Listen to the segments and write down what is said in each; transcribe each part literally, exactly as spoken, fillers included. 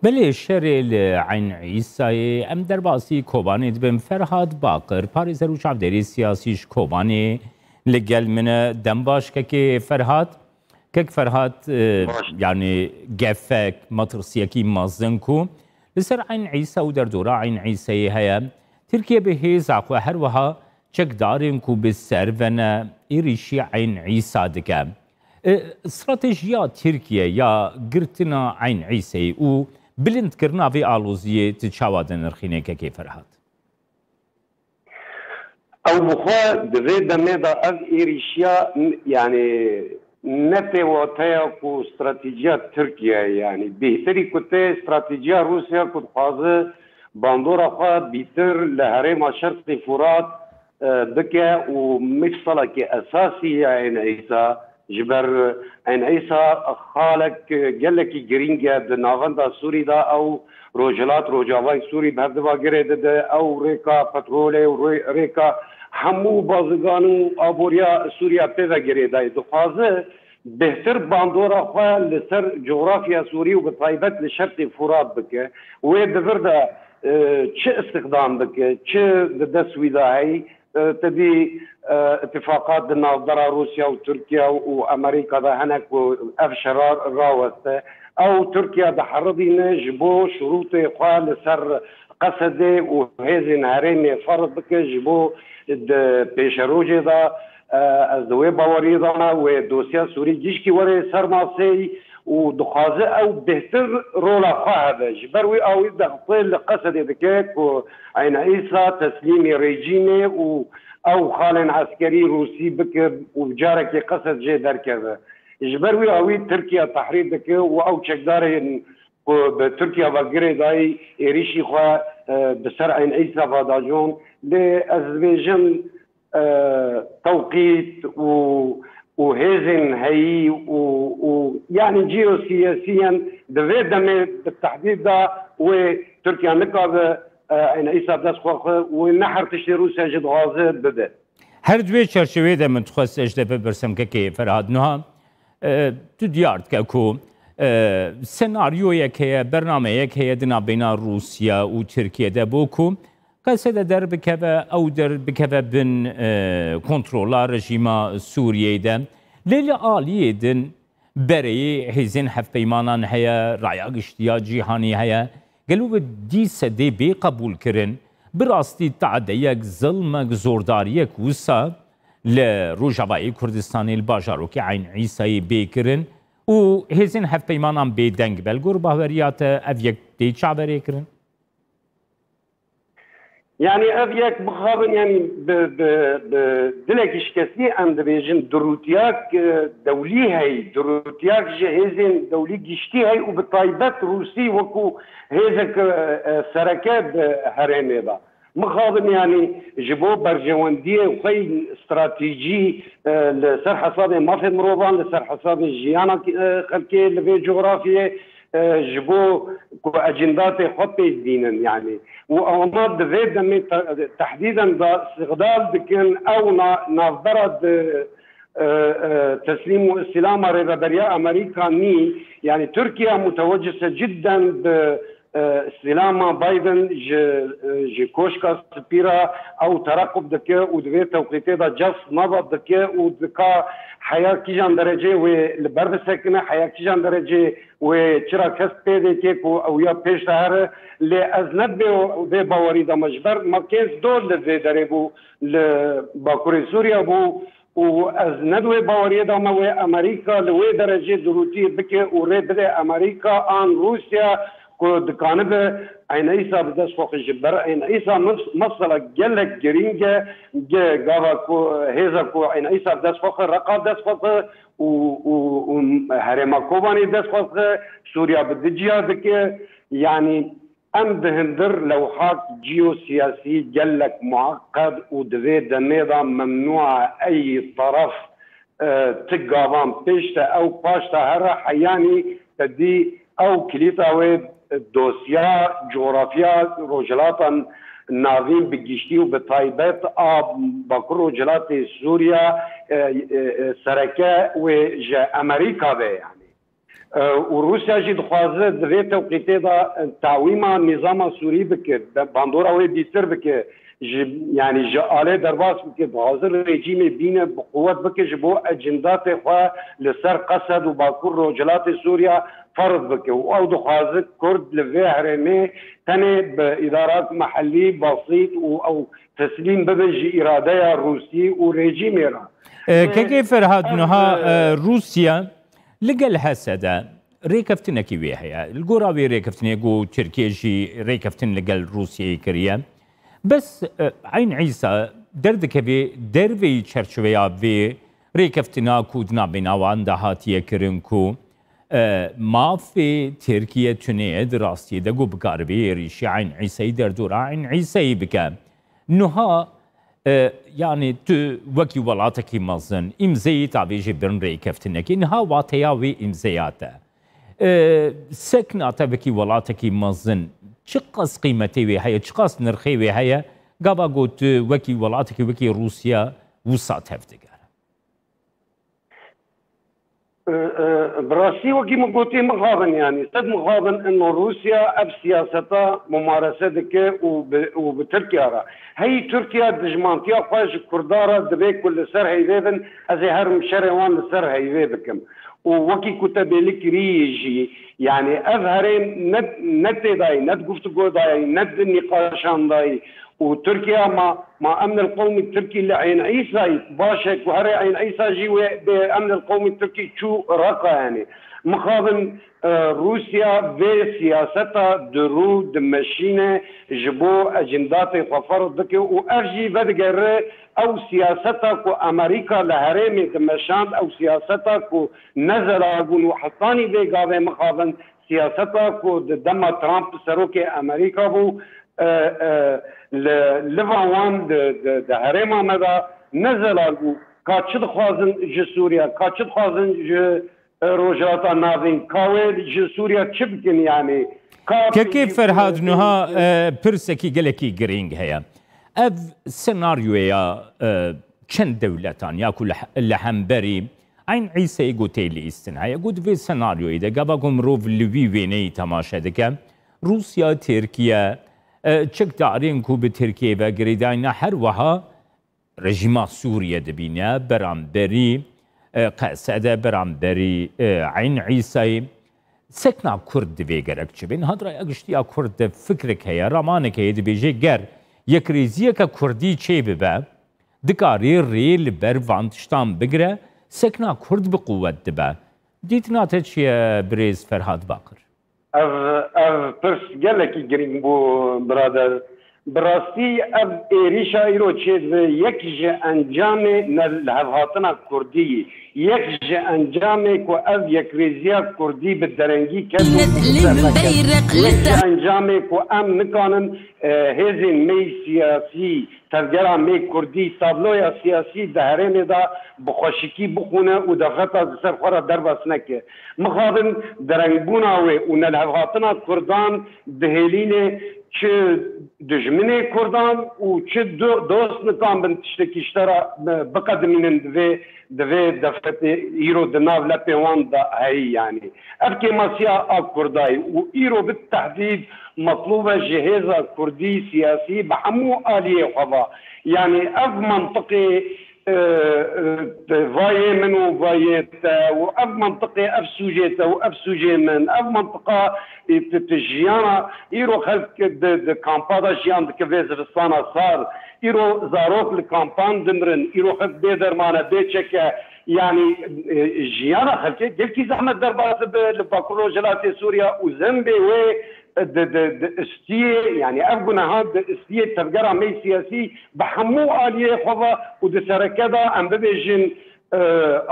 Belê, şerê li Eyn Îsayê. Em derbasî Kobanê dibin. Ferhad Baqir, parêzer û çavdêrê siyasî ji Kobanê li gel min e. Dem baş kekê Ferhad. Kek Ferhad, e, Baş. yanî gefek, metirsiyekî mezin ku li ser Eyn Îsa û derdora Eyn Îsayê heye. Tirkiye bi hêza xwe her wiha çekdarên ku bi ser ve ne êrîşî Eyn Îsa dike. E, stratejiya Tirkiye ya girtina Eyn Îseyê û bilindkirina vê aloziyê tu çawa dinirxîne kekê Ferhad? Ew bi xwe di vê demê de ev êrîşiya, m-, yanî ne tê wateya ku stratejiya Tirkiye ye, yanî bêhtirî ku tê stratejiya Rûsya ku dixwaze bandora xwe bîtir li herêma Şerqî Furat, e, bike û mifsalekî esasî ye Eyn Îsa. Ji ber Eyn Îsa xalek, e, gelekî girîng e di navenda Sûrî de. Ew Rojhilat, Rojavayê Sûrî bi hevdiva girê dide. Ew rêka petrolê û rê-, rêka hemû bazigan û aboriya Sûriya pê ve girêdayî. Dixwaze bêhtir bandora xwe li ser cografya Sûrî û bi taybet li Şerqê Furat bike. Wê di vir de, e, çi îstixdam bike, çi di dest wî de heyî, e, tedî, e, îtifaqat di navbera Rûsya û Tirkiye û Amerîka de hene ku ev şera raweste. Ew Tirkiye diheridîne ji bo şurûtê xwe li ser Qesedê û hêzên herêmê ferz bike ji bo di pêşerojê de, e, ez di wê baweriyê de me, wê dosya Sûrî gişkî were ser maseyî û dixwaze ew bêhtir rola xwe hebe. Ji ber wî awî dextê li Qesedê dike ku Eyn Îsa teslîmî rejîmê û ew xalên eskerî Rûsî bike û carekê Qesed jê derkeve. Ji ber wî awî Tirkiye tehrîr dike û ew çekdarên ku bi Tirkiye ve girêdayî êrîşî xwe, e, bi ser Eyn Îsa ve dajon. Lê ez dibêjim, e, tewqît û, û hêzên heyî û, û yanî cîyosiyasiyen di vê demê bi tehdîd de wê Tirkiye nikabe, e, Eyn Îsa bi dest xwe xwe wê ne her tiştê Rûsya jî dixwaze bibe. Her di wê çerçeveyê de min dixwest ez ji te bipirsim kekê Ferhad. Niha, e, tu diyar dike ku, e, senaryoyek heye, bernameyek heye di navbeyna Rûsya û Tirkiye de bo ku Qesede derbikeve, ew derbikeve bin, e, kontrola rejîma Sûriyeyê de. Lê li aliyê din bereyê hêzên hevpeymanan heye, raya giştî ya cîhanî heye. Gelo bi dî sedê bê qebûlkirin, bi rastî tadeyek, zilmek, zordariyek wisa li Rojavayê Kurdistanê, li bajarokê Eyn Îsayê bê kirin û hêzên hevpeymanan bêdeng be? Li gor baweriya te ev yek tê çaverêkirin? Yanî ev yek bixabin, yanî bi, bi, bi dilekî şikestî em dibêjin, dirûtiyak, e, dewlî heyî, dirûtiyak ji hêzên dewlî giştî heyî û bi taybet Rûsî wekû hêzek, e, e, sereke di herêmê de. Mixabin, yanî ji bo berjewendiyên xwe yî stratejî, e, li ser hesabê mafê mirovan, li ser hesabê jiyana, e, xelkê li vê cografiyê, e, ji bo ku ecindatê xwe pêk bînin, yanî. Û ewna di vê demê te-, tehdîden de îstiqdal dikin, ew na-, navbera di, e, e, teslîm û îstîlama rêveberiya Amerîka nî, yanî Tirkiye mutewecise cidden bi, e, îstîlama Biden ji, e, ji Koşka Spî re ew terequb dike û di vê tewqîtê de cest nava dike û dika heya kîjan derecê wê li ber bisekine, heya kîjan derecê wê çira kes pê vêkê ku ew ya pêş de here, lê ez ne bi vê bawerî de me, ji ber Mackenzie Dor li vê derê bû, li Bakurê Sûriye bû û ez ne di wê baweriyê de me wê Amerîka li wê derecê dirûtî bike û rê bide Amerîka an Rûsya ku dikanibe Eyn Îsa bi dest xwe xwe ji ber Eyn Îsa mes-, mesela gelek girîng e, ge-, gava ku hêza ku Eyn Îsa bi dest xwe xwe, Reqa bi dest xwe xwe, û, û, û herêma Kobanê dest xwe dike, Sûriya bi du ciya dike. Yanî em di hundir lewhat ciyosiyasî gelek mueqed û di vê demê de memnûa ey taraf, e, ti gavan pêş de ew paş de here heyanî te dî ew kilîta wê dosya, cografya Rojhilata Navîn bi giştî û bi taybet a Bakur Rojhilatê Sûriya, e, e, e, sereke wê ji Amerîka be, yanî. E, û Rûsya jî dixwaze di vê tewqîtê de, e, tewîma nîzama Sûrî bike, be-, bandora wê bîtir bike, ji, yanî ji alê derbas bike, dixwaze rejîmê bîne bi quwet bike, ji bo ecindatê xwe li ser Qesed û Bakur Rojhilatê Sûriya ferz bike û ew dixwaze Kurd li vê herêmê tenê bi îdarat mehellî besît û ew teslîm bibin ji îradeya Rûsî û rejîmê re. E, Lê Kekê Ferhad, ev, niha, e, e, Rûsya li gel Hesede rêkeftinekî wê heye. Li gora wê rêkeftinê ku Tirkiye jî rêkeftin li gel Rûsyayê kiriye. Bes, e, Eyn Îsa derdikeve derveyî çerçiveya vê rêkeftina ku di navbêna wan de hatiye kirin ku, e, mafê Tirkiye tune ye di rastiyê de ku bikaribe êrîşî Eyn Îsayî derdora Eyn Îsayî bike. Niha, e, yanî tu wekî welatekî mezin îmzeyî tavêjî bin rêkeftinekê. Niha wateya wê îmzeya te. E, sekna te wekî welatekî mezin çiqas qîmetê wê heye, çiqas nirxê wê heye, gava ku tu wekî welatekî wekî Rûsya wisa tevdigere? E, e, bi rastî wekî min gotî mixabin, yanî sed mixabin ino Rûsya ev siyaseta mumarese dike û bi, û bi Tirkiya re. Heyî Tirkiya dijmantiya xwe ji Kurda re dibê ku li ser heyvê bin, ez ê herim şerê wan li ser heyvê bikim. Û wekî ku te bêli kirî jî, yanî ev herêm ne, ne têdayî, ne di guftûgo dayî, ne di nîqaşan dayî. Û Tirkiye ma, ma emnil qewmî Tirkî li Eyn Îsayî baş e ku herê Eyn Îsa jî wê bê emnil qewmî Tirkî çû Reqa, yanî. Mixabin, e, Rûsya vê siyaseta dirû dimeşîne ji bo ecindatê xwe ferz dike û ev jî vedigere ew siyaseta ku Amerîka li herêmê dimeşand, ew siyaseta ku ne zelal bûn û hetanî vê gavê mixabin siyaseta ku di dema Trump serokê Amerîka bû, e, e, li, liva wan di, di, di herêma me de ne zelal bû. Ka çi dixwazin ji Sûriya, ka çi dixwazin ji, e, Rojhilata Navîn, ka wê ji Sûriya çi bikin, yanî? Ka Kekê pêwîst Ferhad, niha, e, pirsekî gelekî girîng heye. Ev senaryoya, e, çend dewletan ya ku li, li hemberî Eyn Îseyê ku tê lîstin heye, ku di vê senaryoyê de gava ku mirov li wî wêneyî temaşe dike, Rûsya, Tirkiye, e, çekdarên ku bi Tirkiyeyê ve girêdayî ne, her wiha rejîma Sûriye dibîne, beramberî, e, Qesede, beramberî, e, Eyn Îsayê. Sekna Kurd divê gerek çi be? Niha di raya giştî ya Kurd de fikrek heye, ramanek heye, dibêje ger yekrêziyeke Kurdî çêbibe, dikarê rê li ber van tiştan bigire, sekna Kurd bi quwet dibe. Dîtina te çi ye, birêz Ferhad Baqir? Ev, ev pirs gelekî girîng bû, birader. Bi rastî ev êrîşa îro çêdibe yek ji encamê nelihevhatina Kurdî yî. Yek ji encamê ku ev yekrêziya Kurdî bi derengî ket û Net li min beyrek li Yek ji te- encamê ku em nikanin, e, hêzên me yî siyasî, tevgera me Kurdî, tabloya siyasî di herêmê de bi xweşikî bixûne û derfeta di ser xwe re derbas neke. Mixabin derengbûna wê û nelihevhatina Kurdan dihêlîne çi dijminê Kurdan û çi do-, dost nikan bin tiştekî ji te re, e, biqedimînin di vê, di vê derfetê îro di nav lepê wan de heyî, yanî. Ev kêmasiya a Kurdayî û îro bi tehdîd metlûb e ji hêza Kurdî siyasî bi hemû aliyê xwe ve. Yanî ev mentiqê, e, e, vayê min û vayê te û ev mentiqê, ev sûcê te û ev sûcê min, ev mentiqa, e, tu, tu jiyana, îro xelk di, di kampa de jiyan dike vê zivistana sar, îro zarok li kampan dimirin, îro xelk bê derman e, bê çek e, yanî, e, jiyana xelkê gelkî zehmet derbas dibe li Bakur Rojhilatê Sûriya û zembê wê di, di, di istiyê, yanî ev guneha di istiyê tevgera me siyasî bi hemû aliyê xwe ve û di sereke de em bibêjin, e,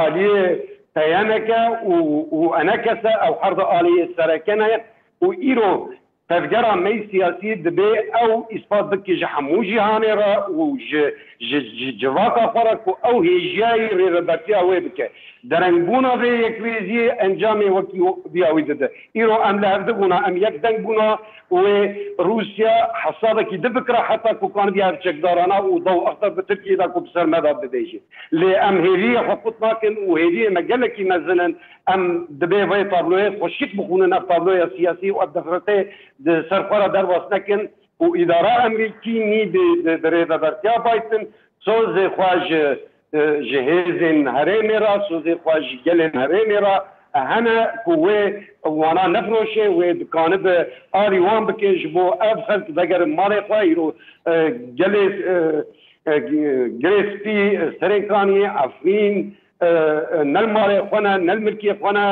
aliyê P Y N K û, û E N K S, ew her du aliyê sereke ne û îro tevgera me siyasî dibê ew îspat bike ji hemû cîhanê re û ji, ji, ji civaka xwe re ku ew hêjiyayî rêvebertiya wê bike. Derengbûna vê yekrêziyê encamê wekî vîya wî dide. Îro em li hevdibûna, em yek deng bûna wê Rûsya hesabekî di bikira heta ku kanidiya ev çekdarana û daw exter bi Tirkiyê de ku bi ser me de bibêje. Lê em hêviyê xwe qut nakin û hêviyê me gelekî mezin in. Em dibê vê tabloyê xweşik bixwînin, ev tabloya siyasî û ev defrete di ser xwe re derbas nekin û îdara Amerîkî nî bi, bi, bi rêvebertiya Biden, sozê xwe ji, e, ji hêzên herêmê re, sozê xwe ji gelên herêmê re hene ku wê wana nefiroşe, wê dikanibe alî wan bike ji bo ev xelk vegerin malê xwe. Îro, e, gelê, e, e, Girê Spî, e, Serêkaniyê, Efrîn, e, e, ne li malê xwe ne, ne li milkê xwe ne,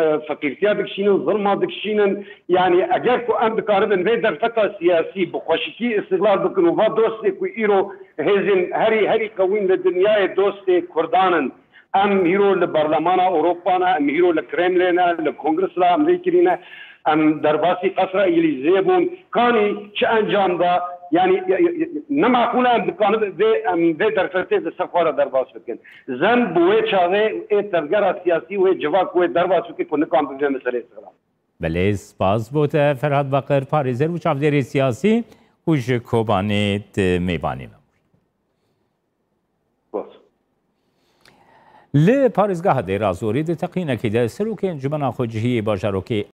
e, feqîrtiya dikişînin, zilma dikişînin. Yanî eger ku em dikaribin vê derfeta siyasî bi xweşikî îstiqlal bikin û va dostê ku îro hêzên herî, herî qewîn li dinyayê dostê Kurdan in. Em hîro li Berlemana Ewropa ne, em hîro li Kremlê ne, li Kongres li Amerîkî ne, em derbasî Qesra Elîzeyê bûn. Kanî çi encam da? Yanî, ya, ya, ya, ne meqûl e em dikanin vê, em vê derfetê li ser xwe re derbas bikin. Zem bi wê çaxê ê tevgera siyasî, wê civak wê derbas bike ku nikan bi vê meseleyê sixlan. Belê, spas bo te Ferhat Bakir, parêzer û çavdêrê siyasî û ji Kobanê di mêvanê me bû. Spas. Li parêzgeha Dêrazorê di teqînekê de Serokê Encûmena Xwecihiyê Bajarokê